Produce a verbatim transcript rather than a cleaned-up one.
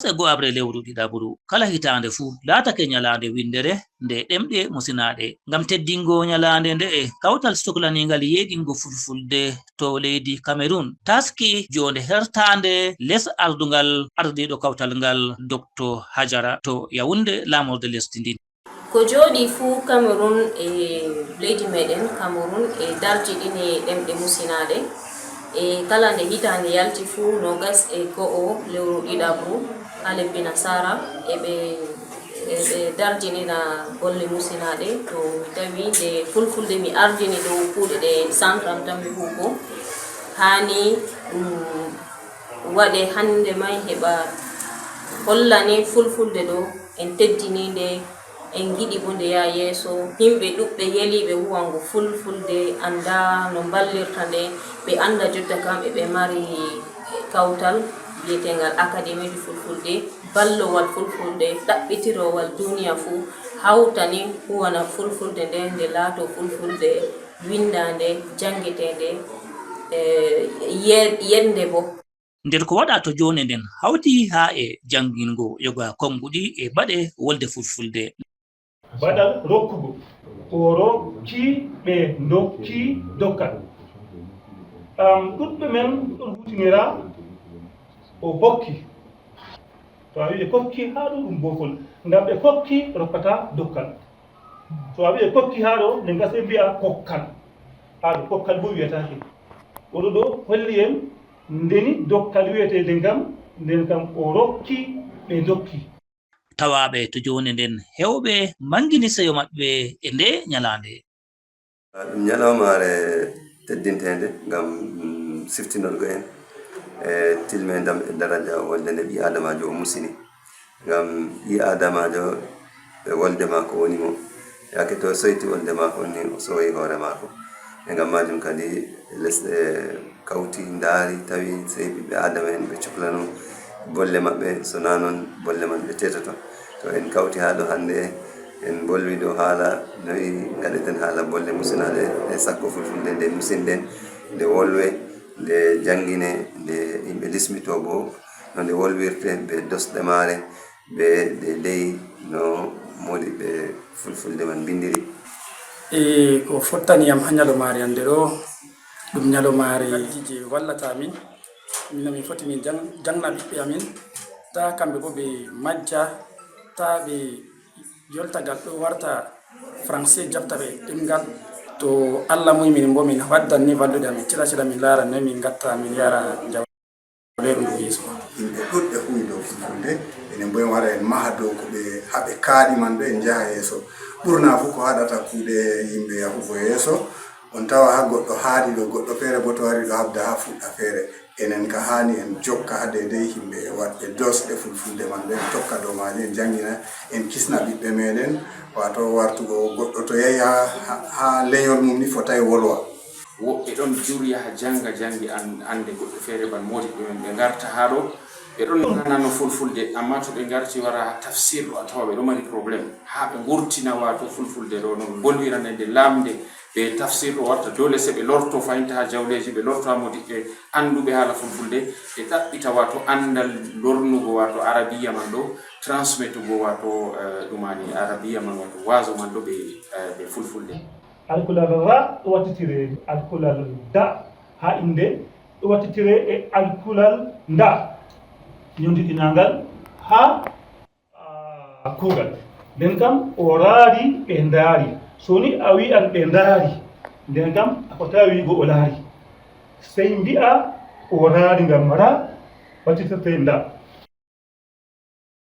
E go'aɓre lewru ɗiɗaɓru kala hitaande fuu laatake ñalaande winndere nde ɗemɗe musinaaɗe. Ngam teddingo ñalaande nde'e, kawtal suklaniingal yeeɗingo Fulfulde to leydi Kamerun taski joonde hertaande les ardungal ardiiɗo kawtal ngal, Doktor Hajara, to Yawunde, laamorde lesdi ndin. Ko jooɗii fuu Kamerun e leydi meeɗen Kamerun e darjiɗini ɗemɗe musinaaɗe. E kala nde hitaande yalti fuu, noogas e go'o lewru ɗiɗaɓru haa lebbi nasaara, e ɓe, e ɓe darjinina golle musinaaɗe. To mi tawi nde Fulfulde mi ardini dow kuuɗe ɗe centre am tan mi huugo, haani ɗum waɗe hannde may heɓa hollane Fulfulde ɗo en teddini nde. En ngiɗi bo nde yaha yeeso. Yimɓe ɗuɗɓe yeliiɓe huwango Fulfulde anndaa no mballirta nde. Ɓe annda jotta kam eɓe mari kawtal wiyeteengal Académie du Fulfulde, ballowal Fulfulde, ɗaɓɓitirowal duniya fuu, hawtani huwana Fulfulde nde, nde laato Fulfulde winndaande, janngeteende, eh, ye-, yetnde bo. Nder ko waɗa to joonde nden hawti haa e janngingo yoga konnguɗi e baɗe wolde Fulfulde. Baɗal rokkugo, o rokki, ɓe ndokki, dokkal. Am, ɗuɗɓe men ɗon huutinira o hokki. To a wi'i kokki haa ɗo ɗum boofol, ngam ɓe kokki rokkata dokkal. To a wi'i kokki haa ɗo, nde ngas ɓe mbi'a kokkal. Haa ɗo kokkal bo wiyataake. Oɗo ɗo holli en ndeni dokkal wi'eteende ngam, nden kam o rokki, ɓe ndokki. Tawaaɓe to joonde nden heewɓe mangini seyo maɓɓe e nde ñalaande. Ɗum ñalawmaare teddinteende ngam, mm, siftinorgo en e tilmendam e daraja wolde nde ɓii Aadamaajo o musini. Ngam ɓii Aadamaajo e wolde maako woni mo. Yaake to o soyti wolde maako ni, o sowoyi hoore maako. E ngam maajum kadi lesɗe kawti, ndaari, tawi sey ɓiɓɓe Aadama en ɓe cuklano bolle maɓɓe, so naa non bolle man ɓe tetoto. To en kawti haa ɗo hannde, en mbolwi dow haala noy ngaɗeten haala bolle musinaaɗe e sakko Fulfulde nde musinɗen, nde wolwe, nde janngine, nde yimɓe lismito bo no nde wolwirte be dosɗe maare, be deydey no moodiɓɓe Fulfulde man mbinndiri. E ko fottani yam haa ñalomaare hannde ɗo, ɗum ñalomaare je wallata min. Min no min foti min jang-, jangna ɓiɓɓe amin, taa kamɓe bo ɓe majja, taa ɓe yolta gal ɗo warta français jaɓta ɓe ɗemngal. To Allah muyi min bo min waddan ni vallude amin, cila cila min laara noy min ngatta min yara jawleeru ndu yeeso. Yimɓe ɗuɗɓe huwi dow Fulfulde, enen bo en wara en maha dow ko ɓe, haa ɓe kaaɗi man ɗo en njaha yeeso. Ɓurna fuu ko haɗata kuuɗe yimɓe yahugo yeeso, on tawa haa goɗɗo haaɗi ɗo, goɗɗo feere bo to wari ɗo habda haa fuɗɗa feere. Enen ka haani en jokka haa deydey yimɓe waɗɓe dosɗe Fulfulde man ɗo, en tokka dow maaje, en janngina, en kisna ɓiɓɓe meeɗen, waato wartugo goɗɗo to yahi haa, haa, haa lenyol mum ni fotaay wolwa. Woɓɓe ɗon jur yaha jannga jannge an-, annde goɗɗe feere ban moodiɓɓe men ɓe ngarta haa ɗo. Ɓe ɗon nanano Fulfulde, amma to ɓe ngarti wara tafsir ɗo a tawa ɓe ɗo mari problème. Haa ɓe ngurtina waato Fulfulde ɗo no ɓe mbolwira nde, nde lamnde be tafsir ɗo warta doole se ɓe lorto fahinta haa jawleeji, ɓe lorto haa moodiɓɓe annduɓe haala Fulfulde, ɓe ɗaɓɓita waato anndal lornugo waato Arabiya man ɗo, transmettugo waato, eh, ɗumani Arabiya man waato waazo man ɗo ɓe, eh, ɓe Fulfulde. Alkulal ra ɗo wattitire alkulal da haa innde, ɗo wattitire e alkulal nda, ñondiɗinangal haa, ah, kuugal. Nden kam o raari, ɓe ndaari. So ni a wi'an ɓe ndaari, nden kam a fotaay wi'go o laari. Sey mbi'a o raari ngam ra wattitirte nda.